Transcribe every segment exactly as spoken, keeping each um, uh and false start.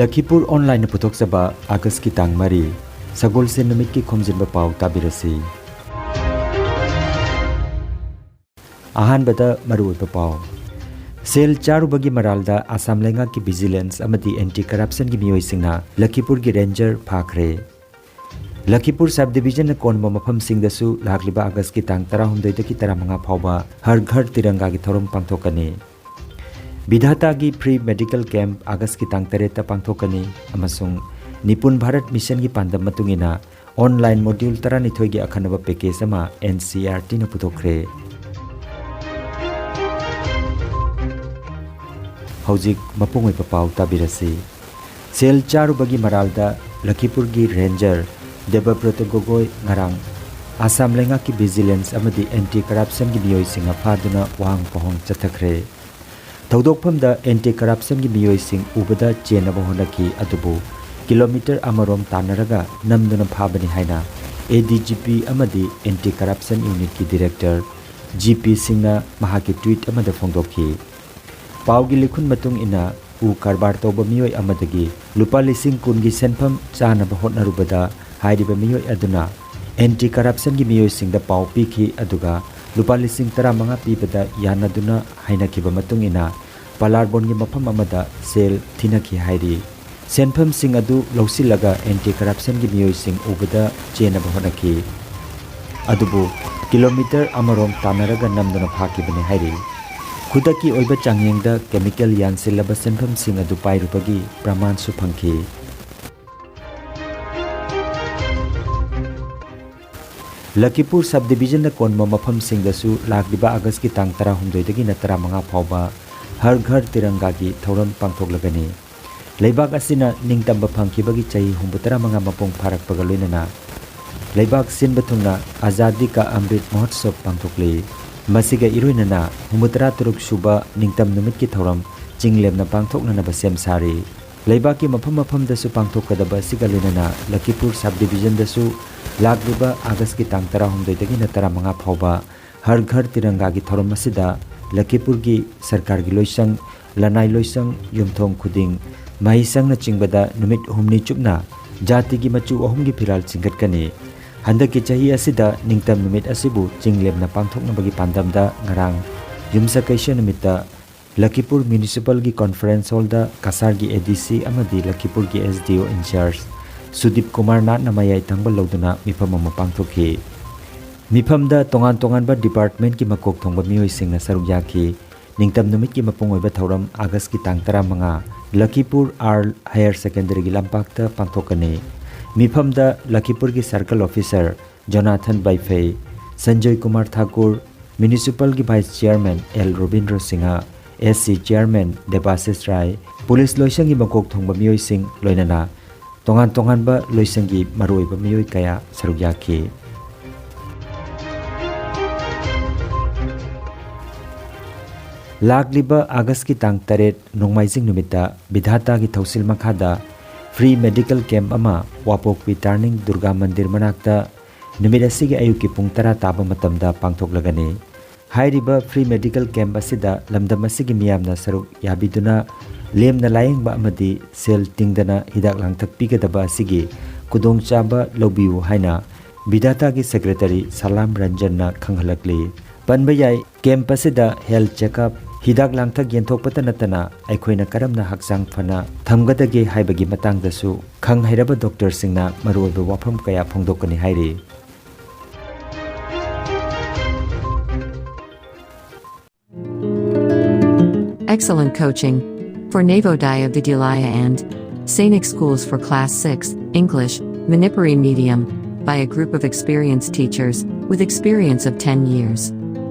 ꯂꯈꯤꯄꯨꯔ ꯑꯣꯟꯂꯥꯏꯟꯅ ꯄꯨꯊꯣꯛꯆꯕ ꯑꯥꯒꯁꯀꯤ ꯇꯥꯡ ꯃꯔꯤ, ꯁꯒꯣꯜꯁꯦꯟ ꯅꯨꯃꯤꯠꯀꯤ ꯈꯣꯝꯖꯤꯟꯕ ꯄꯥꯎ ꯇꯥꯕꯤꯔꯁꯤ꯫ ꯑꯍꯥꯟꯕꯗ ꯃꯔꯨꯑꯣꯏꯕ ꯄꯥꯎ꯫ ꯁꯦꯜ ꯆꯥꯔꯨꯕꯒꯤ ꯃꯔꯥꯜꯗ ꯑꯁꯥꯝ ꯂꯩꯉꯥꯛꯀꯤ ꯚꯤꯖꯤꯂꯦꯟꯁ ꯑꯃꯗꯤ ꯑꯦꯟꯇꯤ ꯀꯔꯞꯁꯟꯒꯤ ꯃꯤꯑꯣꯏꯁꯤꯡꯅ ꯂꯈꯤꯄꯨꯔꯒꯤ ꯔꯦꯟꯖꯔ ꯐꯥꯈ꯭ꯔꯦ꯫ ꯂꯈꯤꯄꯨꯔ ꯁꯕ ꯗꯤꯕꯤꯖꯟꯅ ꯀꯣꯟꯕ ꯃꯐꯝꯁꯤꯡꯗꯁꯨ ꯂꯥꯛꯂꯤꯕ ꯑꯥꯒꯁꯀꯤ ꯇꯥꯡ ꯇꯔꯥꯍꯨꯝꯗꯣꯏꯗꯒꯤ ꯇꯔꯥꯃꯉꯥ ꯐꯥꯎꯕ ꯍꯔ ꯘꯔ ꯇꯤꯔꯪꯒꯥꯒꯤ ꯊꯧꯔꯝ ꯄꯥꯡꯊꯣꯛꯀꯅꯤ꯫ ꯕꯤꯙꯥꯇꯥꯒꯤ ꯐ꯭ꯔꯤ ꯃꯦꯗꯤꯀꯦꯜ ꯀꯦꯝꯞ ꯑꯥꯒꯁꯀꯤ ꯇꯥꯡ ꯇꯔꯦꯠꯇ ꯄꯥꯡꯊꯣꯛꯀꯅꯤ ꯑꯃꯁꯨꯡ ꯅꯤꯄꯨꯟ ꯚꯥꯔꯠ ꯃꯤꯁꯟꯒꯤ ꯄꯥꯟꯗꯝ ꯃꯇꯨꯡ ꯏꯟꯅ ꯑꯣꯟꯂꯥꯏꯟ ꯃꯣꯗ꯭ꯌꯨꯜ ꯇꯔꯥꯅꯤꯊꯣꯏꯒꯤ ꯑꯈꯟꯅꯕ ꯄꯦꯀꯦꯖ ꯑꯃ ꯑꯦꯟ ꯁꯤ ꯏ ꯑꯥꯔ ꯇꯤꯅ ꯄꯨꯊꯣꯛꯈ꯭ꯔꯦ꯫ ꯍꯧꯖꯤꯛ ꯃꯄꯨꯡ ꯑꯣꯏꯕ ꯄꯥꯎ ꯇꯥꯕꯤꯔꯁꯤ꯫ ꯁꯦꯜ ꯆꯥꯔꯨꯕꯒꯤ ꯃꯔꯥꯜꯗ ꯂꯈꯤꯄꯨꯔꯒꯤ ꯔꯦꯟꯖꯔ ꯗꯦꯕꯕ꯭ꯔꯇ ꯒꯣꯒꯣꯏ ꯉꯔꯥꯡ ꯑꯁꯥꯝ ꯂꯩꯉꯥꯛꯀꯤ ꯚꯤꯖꯤꯂꯦꯟꯁ ꯑꯃꯗꯤ ꯑꯦꯟꯇꯤ ꯀꯔꯞꯁꯟꯒꯤ ꯃꯤꯑꯣꯏꯁꯤꯡꯅ ꯐꯥꯗꯨꯅ ꯋꯥꯍꯪ ꯄꯥꯎꯍꯪ ꯆꯠꯊꯈ꯭ꯔꯦ꯫ ꯊꯧꯗꯣꯛꯐꯝꯗ ꯑꯦꯟꯇꯤ ꯀꯔꯞꯁꯟꯒꯤ ꯃꯤꯑꯣꯏꯁꯤꯡ ꯎꯕꯗ ꯆꯦꯟꯅꯕ ꯍꯣꯠꯅꯈꯤ, ꯑꯗꯨꯕꯨ ꯀꯤꯂꯣꯃꯤꯇꯔ ꯑꯃꯔꯣꯝ ꯇꯥꯟꯅꯔꯒ ꯅꯝꯗꯨꯅ ꯐꯥꯕꯅꯤ ꯍꯥꯏꯅ ꯑꯦ ꯗꯤ ꯖꯤ ꯄꯤ ꯑꯃꯗꯤ ꯑꯦꯟꯇꯤ ꯀꯔꯞꯁꯟ ꯌꯨꯅꯤꯠꯀꯤ ꯗꯤꯔꯦꯛꯇꯔ ꯖꯤ ꯄꯤ ꯁꯤꯡꯅ ꯃꯍꯥꯛꯀꯤ ꯇ꯭ꯋꯤꯠ ꯑꯃꯗ ꯐꯣꯡꯗꯣꯛꯈꯤ꯫ ꯄꯥꯎꯒꯤ ꯂꯤꯈꯨꯟ ꯃꯇꯨꯡ ꯏꯟꯅ, ꯎ ꯀꯔꯕꯥꯔ ꯇꯧꯕ ꯃꯤꯑꯣꯏ ꯑꯃꯗꯒꯤ ꯂꯨꯄꯥ ꯂꯤꯁꯤꯡ ꯀꯨꯟꯒꯤ ꯁꯦꯟꯐꯝ ꯆꯥꯅꯕ ꯍꯣꯠꯅꯔꯨꯕꯗ ꯍꯥꯏꯔꯤꯕ ꯃꯤꯑꯣꯏ ꯑꯗꯨꯅ ꯑꯦꯟꯇꯤ ꯀꯔꯞꯁꯟꯒꯤ ꯃꯤꯑꯣꯏꯁꯤꯡꯗ ꯄꯥꯎ ꯄꯤꯈꯤ, ꯑꯗꯨꯒ ꯂꯨꯄꯥ ꯂꯤꯁꯤꯡ ꯇꯔꯥꯃꯉꯥ ꯄꯤꯕꯗ ꯌꯥꯅꯗꯨꯅ ꯍꯥꯏꯅꯈꯤꯕ ꯃꯇꯨꯡ ꯏꯟꯅ ꯄꯂꯥꯔꯕꯣꯟꯒꯤ ꯃꯐꯝ ꯑꯃꯗ ꯁꯦꯜ ꯊꯤꯅꯈꯤ ꯍꯥꯏꯔꯤ꯫ ꯁꯦꯟꯐꯝꯁꯤꯡ ꯑꯗꯨ ꯂꯧꯁꯤꯜꯂꯒ ꯑꯦꯟꯇꯤ ꯀꯔꯞꯁꯟꯒꯤ ꯃꯤꯑꯣꯏꯁꯤꯡ ꯎꯕꯗ ꯆꯦꯟꯅꯕ ꯍꯣꯠꯅꯈꯤ꯫ ꯑꯗꯨꯕꯨ ꯀꯤꯂꯣꯃꯤꯇꯔ ꯑꯃꯔꯣꯝ ꯇꯥꯟꯅꯔꯒ ꯅꯝꯗꯨꯅ ꯐꯥꯈꯤꯕꯅꯤ ꯍꯥꯏꯔꯤ꯫ ꯈꯨꯗꯛꯀꯤ ꯑꯣꯏꯕ ꯆꯥꯡꯌꯦꯡꯗ ꯀꯦꯃꯤꯀꯦꯜ ꯌꯥꯟꯁꯤꯜꯂꯕ ꯁꯦꯟꯐꯝꯁꯤꯡ ꯑꯗꯨ ꯄꯥꯏꯔꯨꯕꯒꯤ ꯄ꯭ꯔꯃꯥꯟꯁꯨ ꯐꯪꯈꯤ꯫ ꯂꯈꯤꯄꯨꯔ ꯁꯕ ꯗꯤꯕꯤꯖꯟꯗ ꯀꯣꯟꯕ ꯃꯐꯝꯁꯤꯡꯗꯁꯨ ꯂꯥꯛꯂꯤꯕ ꯑꯥꯒꯁꯀꯤ ꯇꯥꯡ ꯇꯔꯥꯍꯨꯝꯗꯣꯏꯗꯒꯤꯅ ꯇꯔꯥꯃꯉꯥ ꯐꯥꯎꯕ ꯍꯔ ꯘꯔ ꯇꯤꯔꯪꯒꯥꯒꯤ ꯊꯧꯔꯝ ꯄꯥꯡꯊꯣꯛꯂꯒꯅꯤ꯫ ꯂꯩꯕꯥꯛ ꯑꯁꯤꯅ ꯅꯤꯡꯇꯝꯕ ꯐꯪꯈꯤꯕꯒꯤ ꯆꯍꯤ ꯍꯨꯝꯐꯨꯇꯔꯥꯃꯉꯥ ꯃꯄꯨꯡ ꯐꯥꯔꯛꯄꯒ ꯂꯣꯏꯅꯅ ꯂꯩꯕꯥꯛ ꯁꯤꯟꯕ ꯊꯨꯡꯅ ꯑꯖꯥꯗꯤ ꯀꯥ ꯑꯃ꯭ꯔꯤꯠ ꯃꯍꯣꯠꯁꯕ ꯄꯥꯡꯊꯣꯛꯂꯤ꯫ ꯃꯁꯤꯒ ꯏꯔꯣꯏꯅꯅ ꯍꯨꯝꯐꯨꯇꯔꯥ ꯇꯔꯨꯛ ꯁꯨꯕ ꯅꯤꯡꯇꯝ ꯅꯨꯃꯤꯠꯀꯤ ꯊꯧꯔꯝ ꯆꯤꯡꯂꯦꯝꯅ ꯄꯥꯡꯊꯣꯛꯅꯅꯕ ꯁꯦꯝ ꯁꯥꯔꯤ꯫ ꯂꯩꯕꯥꯛꯀꯤ ꯃꯐꯝ ꯃꯐꯝꯗꯁꯨ ꯄꯥꯡꯊꯣꯛꯀꯗꯕ ꯑꯁꯤꯒ ꯂꯣꯏꯅꯅ ꯂꯈꯤꯄꯨꯔ ꯁꯕ ꯗꯤꯕꯤꯖꯟꯗꯁꯨ ꯂꯥꯛꯂꯤꯕ ꯑꯥꯒꯁꯀꯤ ꯇꯥꯡ ꯇꯔꯥꯍꯨꯝꯗꯣꯏꯗꯒꯤꯅ ꯇꯔꯥꯃꯉꯥ ꯐꯥꯎꯕ ꯍꯔ ꯘꯔ ꯇꯤꯔꯪꯒꯥꯒꯤ ꯊꯧꯔꯝ ꯑꯁꯤꯗ ꯂꯈꯤꯄꯨꯔꯒꯤ ꯁꯔꯀꯥꯔꯒꯤ ꯂꯣꯏꯁꯪ, ꯂꯅꯥꯏ ꯂꯣꯏꯁꯪ, ꯌꯨꯝꯊꯣꯡ ꯈꯨꯗꯤꯡ, ꯃꯍꯩꯁꯪꯅꯆꯤꯡꯕꯗ ꯅꯨꯃꯤꯠ ꯍꯨꯝꯅꯤ ꯆꯨꯞꯅ ꯖꯥꯇꯤꯒꯤ ꯃꯆꯨ ꯑꯍꯨꯝꯒꯤ ꯐꯤꯔꯥꯜ ꯆꯤꯡꯈꯠꯀꯅꯤ꯫ ꯍꯟꯗꯛꯀꯤ ꯆꯍꯤ ꯑꯁꯤꯗ ꯅꯤꯡꯇꯝ ꯅꯨꯃꯤꯠ ꯑꯁꯤꯕꯨ ꯆꯤꯡ ꯂꯦꯝꯅ ꯄꯥꯡꯊꯣꯛꯅꯕꯒꯤ ꯄꯥꯟꯗꯝꯗ ꯉꯔꯥꯡ ꯌꯨꯝꯁꯀꯩꯁ ꯅꯨꯃꯤꯠꯇ ꯂꯈꯤꯄꯨꯔ ꯃ꯭ꯌꯨꯅꯤꯁꯤꯄꯥꯜꯒꯤ ꯀꯣꯟꯐꯔꯦꯟꯁ ꯍꯣꯜꯗ ꯀꯁꯥꯔꯒꯤ ꯑꯦ ꯗꯤ ꯁꯤ ꯑꯃꯗꯤ ꯂꯈꯤꯄꯨꯔꯒꯤ ꯑꯦꯁ ꯗꯤ ꯑꯣ ꯏꯟꯆꯥꯔꯖ ꯁꯨꯗꯤꯞ ꯀꯨꯃꯥꯔ ꯅꯥꯠꯅ ꯃꯌꯥꯏ ꯊꯪꯕ ꯂꯧꯗꯨꯅ ꯃꯤꯐꯝ ꯑꯃ ꯄꯥꯡꯊꯣꯛꯈꯤ꯫ ꯃꯤꯐꯝꯗ ꯇꯣꯉꯥꯟ ꯇꯣꯉꯥꯟꯕ ꯗꯤꯄꯥꯔꯠꯃꯦꯟꯠꯀꯤ ꯃꯀꯣꯛ ꯊꯣꯡꯕ ꯃꯤꯑꯣꯏꯁꯤꯡꯅ ꯁꯔꯨꯛ ꯌꯥꯈꯤ꯫ ꯅꯤꯡꯇꯝ ꯅꯨꯃꯤꯠꯀꯤ ꯃꯄꯨꯡ ꯑꯣꯏꯕ ꯊꯧꯔꯝ ꯑꯥꯒꯁ꯭ꯠꯀꯤ ꯇꯥꯡ ꯇꯔꯥꯃꯉꯥ, ꯂꯈꯤꯄꯨꯔ ꯑꯥꯔ ꯍꯥꯌꯔ ꯁꯦꯀꯦꯟꯗꯔꯤꯒꯤ ꯂꯝꯄꯥꯛꯇ ꯄꯥꯡꯊꯣꯛꯀꯅꯤ꯫ ꯃꯤꯐꯝꯗ ꯂꯈꯤꯄꯨꯔꯒꯤ circle officer Jonathan Baiphei, Sanjoy Kumar Thakur, ꯃ꯭ꯌꯨꯅꯤꯁꯤꯄꯥꯜꯒꯤ vice chairman L Robindro Singha, S C chairman ꯗꯦꯕꯥꯁꯤꯁ ꯔꯥꯏ, ꯄꯨꯂꯤꯁ ꯂꯣꯏꯁꯪꯒꯤ ꯃꯀꯣꯛ ꯊꯣꯡꯕ ꯃꯤꯑꯣꯏꯁꯤꯡ, ꯂꯣꯏꯅꯅ ꯇꯣꯉꯥꯟ ꯇꯣꯉꯥꯟꯕ ꯂꯣꯏꯁꯪꯒꯤ ꯃꯔꯨꯑꯣꯏꯕ ꯃꯤꯑꯣꯏ ꯀꯌꯥ ꯁꯔꯨꯛ ꯌꯥꯈꯤ꯫ ꯂꯥꯛꯂꯤꯕ ꯑꯥꯒꯁ꯭ꯠꯀꯤ ꯇꯥꯡ ꯇꯔꯦꯠ, ꯅꯣꯡꯃꯥꯏꯖꯤꯡ ꯅꯨꯃꯤꯠꯇ ꯕꯤꯙꯥꯇꯥꯒꯤ ꯊꯧꯁꯤꯜ ꯃꯈꯥꯗ ꯐ꯭ꯔꯤ ꯃꯦꯗꯤꯀꯦꯜ ꯀꯦꯝꯞ ꯑꯃ ꯋꯥꯄꯣꯛꯄꯤ ꯇꯔꯅꯤꯡ ꯗꯨꯔꯒꯥ ꯃꯟꯗꯤꯔ ꯃꯅꯥꯛꯇ ꯅꯨꯃꯤꯠ ꯑꯁꯤꯒꯤ ꯑꯌꯨꯛꯀꯤ ꯄꯨꯡ ꯇꯔꯥ ꯇꯥꯕ ꯃꯇꯝꯗ ꯄꯥꯡꯊꯣꯛꯂꯒꯅꯤ꯫ ꯍꯥꯏꯔꯤꯕ ꯐ꯭ꯔꯤ ꯃꯦꯗꯤꯀꯦꯜ ꯀꯦꯝꯞ ꯑꯁꯤꯗ ꯂꯝꯗꯝ ꯑꯁꯤꯒꯤ ꯃꯤꯌꯥꯝꯅ ꯁꯔꯨꯛ ꯌꯥꯕꯤꯗꯨꯅ ꯂꯦꯝꯅ ꯂꯥꯌꯦꯡꯕ ꯑꯃꯗꯤ ꯁꯦꯜ ꯇꯤꯡꯗꯅ ꯍꯤꯗꯥꯛ ꯂꯥꯡꯊꯛ ꯄꯤꯒꯗꯕ ꯑꯁꯤꯒꯤ ꯈꯨꯗꯣꯡꯆꯥꯕ ꯂꯧꯕꯤꯌꯨ ꯍꯥꯏꯅ ꯕꯤꯙꯥꯇꯥꯒꯤ ꯁꯦꯀ꯭ꯔꯦꯇꯔꯤ ꯁꯂꯥꯝ ꯔꯟꯖꯟꯅ ꯈꯪꯍꯜꯂꯛꯂꯤ꯫ ꯄꯟꯕ ꯌꯥꯏ, ꯀꯦꯝꯞ ꯑꯁꯤꯗ ꯍꯦꯜꯊ ꯆꯦꯛꯑꯞ, ꯍꯤꯗꯥꯛ ꯂꯥꯡꯊꯛ ꯌꯦꯟꯊꯣꯛꯄꯇ ꯅꯠꯇꯅ ꯑꯩꯈꯣꯏꯅ ꯀꯔꯝꯅ ꯍꯛꯆꯥꯡ ꯐꯅ ꯊꯝꯒꯗꯒꯦ ꯍꯥꯏꯕꯒꯤ ꯃꯇꯥꯡꯗꯁꯨ ꯈꯪ ꯍꯩꯔꯕ ꯗꯣꯛꯇꯔꯁꯤꯡꯅ ꯃꯔꯨꯑꯣꯏꯕ ꯋꯥꯐꯝ ꯀꯌꯥ ꯐꯣꯡꯗꯣꯛꯀꯅꯤ ꯍꯥꯏꯔꯤ꯫ Excellent coaching for Navodaya Vidyalaya and Sainik schools for class six, English, Manipuri medium, by a group of experienced teachers with experience of ten years.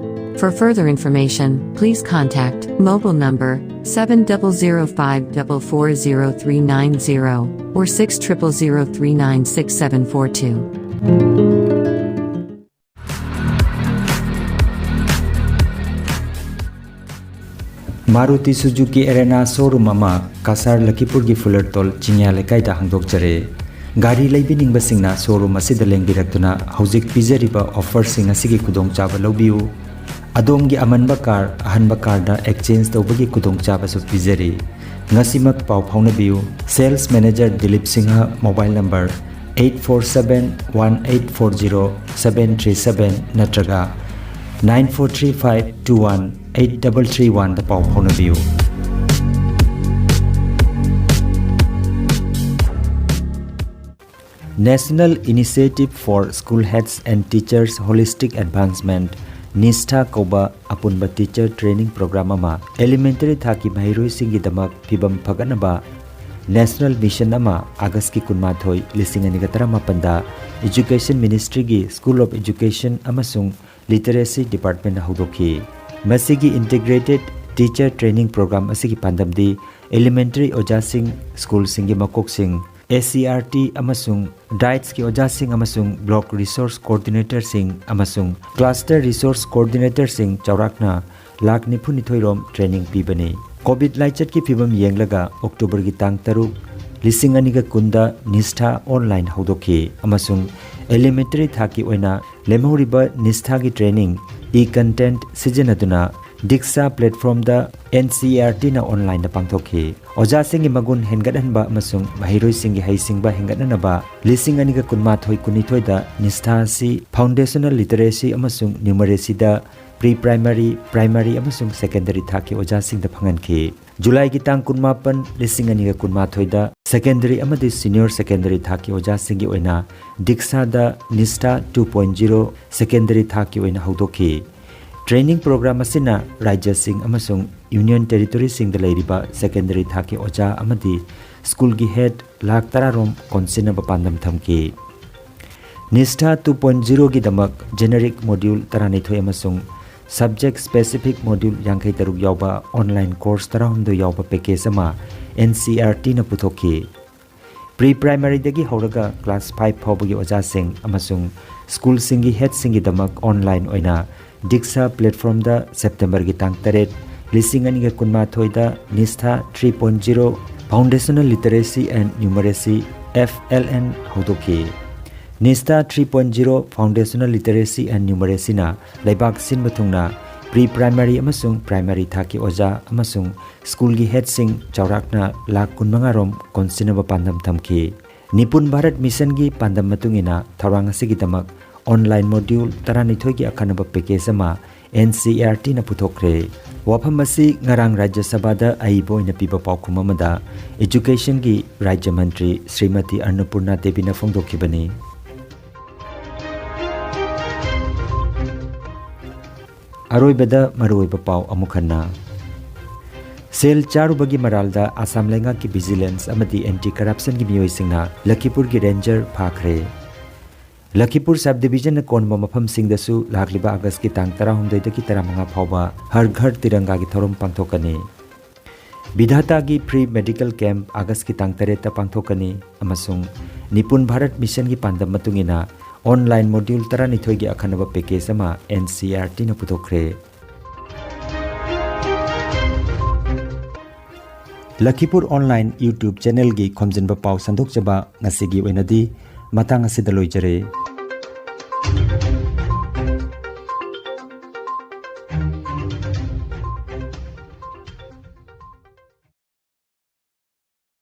For further information, please contact mobile number seven double zero five double four zero three nine zero or six triple zero three nine six seven four two. Maruti Suzuki Arena showroom ꯑꯃ ꯀꯁꯥꯔ ꯂꯈꯤꯄꯨꯔꯒꯤ ꯐꯨꯂꯔꯇꯣꯜ ꯆꯤꯡꯌꯥ ꯂꯩꯀꯥꯏꯗ ꯍꯥꯡꯗꯣꯛꯆꯔꯦ꯫ ꯒꯥꯔꯤ ꯂꯩꯕꯤꯅꯤꯡꯕꯁꯤꯡꯅ showroom ꯑꯁꯤꯗ ꯂꯦꯡꯕꯤꯔꯛꯇꯨꯅ ꯍꯧꯖꯤꯛ ꯄꯤꯖꯔꯤꯕ ꯑꯣꯐꯔꯁꯤꯡ ꯑꯁꯤꯒꯤ ꯈꯨꯗꯣꯡꯆꯥꯕ ꯂꯧꯕꯤꯌꯨ꯫ ꯑꯗꯣꯝꯒꯤ ꯑꯃꯟꯕ ꯀꯥꯔ ꯑꯍꯟꯕ ꯀꯥꯔꯗ ꯑꯦꯛꯆꯦꯟꯖ ꯇꯧꯕꯒꯤ ꯈꯨꯗꯣꯡꯆꯥꯕꯁꯨ ꯄꯤꯖꯔꯤ꯫ ꯉꯁꯤꯃꯛ ꯄꯥꯎ ꯐꯥꯎꯅꯕꯤꯌꯨ꯫ Sales Manager Dilip Singha, mobile number eight four seven one eight four zero seven three seven ꯅꯠꯇ꯭ꯔꯒ nine four three five two one eight double three one ꯗ ꯄꯥꯎ ꯐꯥꯎꯅꯕꯤꯌꯨ꯫ National Initiative for School Heads and Teachers Holistic Advancement, NISHTA ꯀꯧꯕ ꯑꯄꯨꯟꯕ teacher training program ꯑꯃ elementary ꯊꯥꯛꯀꯤ ꯃꯍꯩꯔꯣꯏꯁꯤꯡꯒꯤꯗꯃꯛ ꯐꯤꯕꯝ ꯐꯒꯠꯅꯕ national mission ꯑꯃ August ꯀꯤ ꯀꯨꯟꯃꯥꯊꯣꯏ, ꯂꯤꯁꯤꯡ ꯑꯅꯤꯒ ꯇꯔꯥꯃꯥꯄꯟꯗ Education Ministry ꯒꯤ School of Education ꯑꯃꯁꯨꯡ Literacy Department ꯅ ꯍꯧꯗꯣꯛꯈꯤ꯫ ꯃꯁꯤꯒꯤ integrated teacher training program ꯑꯁꯤꯒꯤ ꯄꯥꯟꯗꯝꯗꯤ elementary ꯑꯣꯖꯥꯁꯤꯡ, ꯁ꯭ꯀꯨꯜꯁꯤꯡꯒꯤ ꯃꯀꯣꯛꯁꯤꯡ, S C E R T ꯑꯃꯁꯨꯡ diets ꯀꯤ ꯑꯣꯖꯥꯁꯤꯡ ꯑꯃꯁꯨꯡ block resource coordinator ꯁꯤꯡ ꯑꯃꯁꯨꯡ cluster resource coordinator ꯁꯤꯡ ꯆꯥꯎꯔꯥꯛꯅ ꯂꯥꯈ ꯅꯤꯐꯨꯅꯤꯊꯣꯏ ꯔꯣꯝ training ꯄꯤꯕꯅꯤ꯫ COVID ꯂꯥꯏꯆꯠꯀꯤ ꯐꯤꯕꯝ ꯌꯦꯡꯂꯒ October ꯒꯤ ꯇꯥꯡ ꯇꯔꯨꯛ, ꯂꯤꯁꯤꯡ ꯑꯅꯤꯒ ꯀꯨꯟꯗ NISHTA online ꯍꯧꯗꯣꯛꯈꯤ ꯑꯃꯁꯨꯡ elementary ꯊꯥꯛꯀꯤ ꯑꯣꯏꯅ ꯂꯦꯝꯍꯧꯔꯤꯕ NISHTA ꯒꯤ training e-content ꯁꯤꯖꯤꯟꯅꯗꯨꯅ DIKSA platform ꯗ N C E R T ꯅ online ꯗ ꯄꯥꯡꯊꯣꯛꯈꯤ꯫ ꯑꯣꯖꯥꯁꯤꯡꯒꯤ ꯃꯒꯨꯟ ꯍꯦꯟꯒꯠꯍꯟꯕ ꯑꯃꯁꯨꯡ ꯃꯍꯩꯔꯣꯏꯁꯤꯡꯒꯤ ꯍꯩꯁꯤꯡꯕ ꯍꯦꯟꯒꯠꯅꯅꯕ ꯂꯤꯁꯤꯡ ꯑꯅꯤꯒ ꯀꯨꯟꯃꯥꯊꯣꯏ ꯀꯨꯟꯅꯤꯊꯣꯏꯗ NISHTA ꯑꯁꯤ foundational literacy ꯑꯃꯁꯨꯡ numeracy ꯗ pre primary, primary ꯑꯃꯁꯨꯡ secondary ꯊꯥꯛꯀꯤ ꯑꯣꯖꯥꯁꯤꯡꯗ ꯐꯪꯍꯟꯈꯤ꯫ July ꯒꯤ ꯇꯥꯡ ꯀꯨꯟꯃꯥꯄꯟ, ꯂꯤꯁꯤꯡ ꯑꯅꯤꯒ ꯀꯨꯟꯃꯥꯊꯣꯏꯗ secondary ꯑꯃꯗꯤ senior secondary ꯊꯥꯛꯀꯤ ꯑꯣꯖꯥꯁꯤꯡꯒꯤ ꯑꯣꯏꯅ DIKSA ꯗ NISHTA two point zero secondary ꯊꯥꯛꯀꯤ ꯑꯣꯏꯅ ꯍꯧꯗꯣꯛꯈꯤ꯫ Training program ꯑꯁꯤꯅ ꯔꯥꯖ꯭ꯌꯁꯤꯡ ꯑꯃꯁꯨꯡ Union Territory ꯁꯤꯡꯗ ꯂꯩꯔꯤꯕ secondary ꯊꯥꯛꯀꯤ ꯑꯣꯖꯥ ꯑꯃꯗꯤ ꯁ꯭ꯀꯨꯜꯒꯤ head ꯂꯥꯈ ꯇꯔꯥ ꯔꯣꯝ ꯀꯣꯟꯁꯤꯟꯅꯕ ꯄꯥꯟꯗꯝ ꯊꯝꯈꯤ꯫ NISHTA two point zero ꯒꯤꯗꯃꯛ generic module ꯇꯔꯥꯅꯤꯊꯣꯏ ꯑꯃꯁꯨꯡ subject specific module ꯌꯥꯡꯈꯩ ꯇꯔꯨꯛ ꯌꯥꯎꯕ online course ꯇꯔꯥꯍꯨꯝꯗꯣꯏ ꯌꯥꯎꯕ package ꯑꯃ N C E R T ꯅ ꯄꯨꯊꯣꯛꯈꯤ꯫ Pre primary ꯗꯒꯤ ꯍꯧꯔꯒ class five ꯐꯥꯎꯕꯒꯤ ꯑꯣꯖꯥꯁꯤꯡ ꯑꯃꯁꯨꯡ ꯁ꯭ꯀꯨꯜꯁꯤꯡꯒꯤ head ꯁꯤꯡꯒꯤꯗꯃꯛ online ꯑꯣꯏꯅ DIKSA platform ꯗ September ꯒꯤ ꯇꯥꯡ ꯇꯔꯦꯠ, ꯂꯤꯁꯤꯡ ꯑꯅꯤꯒ ꯀꯨꯟꯃꯥꯊꯣꯏꯗ NISHTA three point zero Foundational Literacy and Numeracy, F L N, ꯍꯧꯗꯣꯛꯈꯤ꯫ NISHTA three point zero Foundational Literacy and Numeracy ꯅ ꯂꯩꯕꯥꯛ ꯁꯤꯟꯕ ꯊꯨꯡꯅ ꯄ꯭ꯔꯤ ꯄ꯭ꯔꯥꯏꯃꯔꯤ ꯑꯃꯁꯨꯡ ꯄ꯭ꯔꯥꯏꯃꯔꯤ ꯊꯥꯛꯀꯤ ꯑꯣꯖꯥ ꯑꯃꯁꯨꯡ ꯁ꯭ꯀꯨꯜꯒꯤ ꯍꯦꯗꯁꯤꯡ ꯆꯥꯎꯔꯥꯛꯅ ꯂꯥꯈ ꯀꯨꯟꯃꯉꯥ ꯔꯣꯝ ꯀꯣꯟꯁꯤꯟꯅꯕ ꯄꯥꯟꯗꯝ ꯊꯝꯈꯤ꯫ ꯅꯤꯄꯨꯟ ꯚꯥꯔꯠ ꯃꯤꯁꯟꯒꯤ ꯄꯥꯟꯗꯝ ꯃꯇꯨꯡ ꯏꯟꯅ ꯊꯧꯔꯥꯡ ꯑꯁꯤꯒꯤꯗꯃꯛ ꯑꯣꯟꯂꯥꯏꯟ ꯃꯣꯗ꯭ꯌꯨꯜ ꯇꯔꯥꯅꯤꯊꯣꯏꯒꯤ ꯑꯈꯟꯅꯕ ꯄꯦꯀꯦꯖ ꯑꯃ ꯑꯦꯟ ꯁꯤ ꯑꯥꯔ ꯇꯤꯅ ꯄꯨꯊꯣꯛꯈ꯭ꯔꯦ꯫ ꯋꯥꯐꯝ ꯑꯁꯤ ꯉꯔꯥꯡ ꯔꯥꯖ꯭ꯌ ꯁꯚꯥꯗ ꯑꯏꯕ ꯑꯣꯏꯅ ꯄꯤꯕ ꯄꯥꯎꯈꯨꯝ ꯑꯃꯗ ꯏꯖꯨꯀꯦꯁꯟꯒꯤ ꯔꯥꯖ꯭ꯌ ꯃꯟꯇ꯭ꯔꯤ ꯁ꯭ꯔꯤꯃꯇꯤ ꯑꯟꯅꯄꯨꯔꯅꯥ ꯗꯦꯕꯤꯅ ꯐꯣꯡꯗꯣꯛꯈꯤꯕꯅꯤ꯫ ꯑꯔꯣꯏꯕꯗ ꯃꯔꯨꯑꯣꯏꯕ ꯄꯥꯎ ꯑꯃꯨꯛ ꯍꯟꯅ꯫ ꯁꯦꯜ ꯆꯥꯔꯨꯕꯒꯤ ꯃꯔꯥꯜꯗ ꯑꯁꯥꯝ ꯂꯩꯉꯥꯛꯀꯤ ꯚꯤꯖꯤꯂꯦꯟꯁ ꯑꯃꯗꯤ ꯑꯦꯟꯇꯤ ꯀꯔꯞꯁꯟꯒꯤ ꯃꯤꯑꯣꯏꯁꯤꯡꯅ ꯂꯈꯤꯄꯨꯔꯒꯤ ꯔꯦꯟꯖꯔ ꯐꯥꯈ꯭ꯔꯦ꯫ ꯂꯈꯤꯄꯨꯔ ꯁꯕ ꯗꯤꯕꯤꯖꯟꯅ ꯀꯣꯟꯕ ꯃꯐꯝꯁꯤꯡꯗꯁꯨ ꯂꯥꯛꯂꯤꯕ ꯑꯥꯒꯁꯀꯤ ꯇꯥꯡ ꯇꯔꯥꯍꯨꯝꯗꯣꯏꯗꯒꯤ ꯇꯔꯥꯃꯉꯥ ꯐꯥꯎꯕ ꯍꯔ ꯘꯔ ꯇꯤꯔꯪꯒꯥꯒꯤ ꯊꯧꯔꯝ ꯄꯥꯡꯊꯣꯛꯀꯅꯤ꯫ ꯕꯤꯙꯥꯇꯥꯒꯤ ꯐ꯭ꯔꯤ ꯃꯦꯗꯤꯀꯦꯜ ꯀꯦꯝꯞ ꯑꯥꯒꯁꯀꯤ ꯇꯥꯡ ꯇꯔꯦꯠꯇ ꯄꯥꯡꯊꯣꯛꯀꯅꯤ ꯑꯃꯁꯨꯡ ꯅꯤꯄꯨꯟ ꯚꯥꯔꯠ ꯃꯤꯁꯟꯒꯤ ꯄꯥꯟꯗꯝ ꯃꯇꯨꯡ ꯏꯟꯅ ꯑꯣꯟꯂꯥꯏꯟ ꯃꯣꯗ꯭ꯌꯨꯜ ꯇꯔꯥꯅꯤꯊꯣꯏꯒꯤ ꯑꯈꯟꯅꯕ ꯄꯦꯀꯦꯖ ꯑꯃ ꯑꯦꯟ ꯁꯤ ꯑꯥꯔ ꯇꯤꯅ ꯄꯨꯊꯣꯛꯈ꯭ꯔꯦ꯫ ꯂꯈꯤꯄꯨꯔ ꯑꯣꯟꯂꯥꯏꯟ YouTube ꯆꯦꯅꯦꯜꯒꯤ ꯈꯣꯝꯖꯤꯟꯕ ꯄꯥꯎ ꯁꯟꯗꯣꯛꯆꯕ ꯉꯁꯤꯒꯤ ꯑꯣꯏꯅꯗꯤ ꯃꯇꯥꯡ ꯑꯁꯤꯗ ꯂꯣꯏꯖꯔꯦ꯫